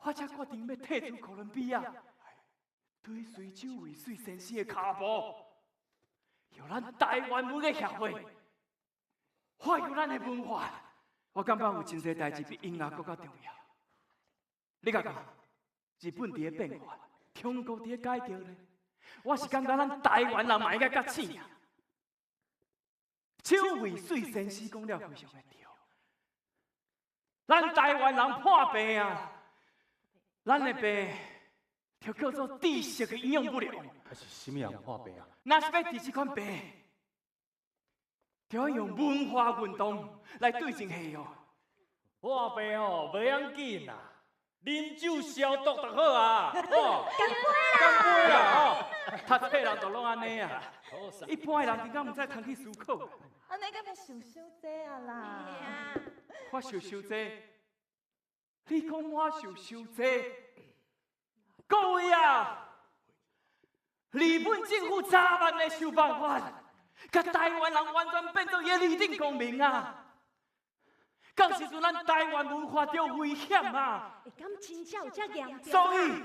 我才決定欲退出哥倫比亞，追隨蔣渭水先生的跤步，用咱台灣文的協會，發揚咱的文化。我感覺有真濟代誌比音樂閣較重要。你共看，日本佇咧變化，中國佇咧改革咧，我是感覺咱台灣人嘛應該覺醒啊！蔣渭水先生講了非常的對，咱台灣人破病啊！咱的病就叫做知識的營養不良。啊是啥物人破病啊？若是欲治這款病，就要用文化運動來對症下藥。破病哦，袂要緊啦，啉酒消毒就好啊。哦，乾杯啦！乾杯啦！哦，讀冊人就攏按呢啊，一般的人更較毋知通去思考。按呢敢會想傷濟啊啦？我想傷濟，你講我想傷濟？各位啊，日本政府早晚會想辦法，共台灣人完全變做伊的二等公民啊！到時陣咱台灣文化就危險啊！欸，敢真正有遮嚴重？所以，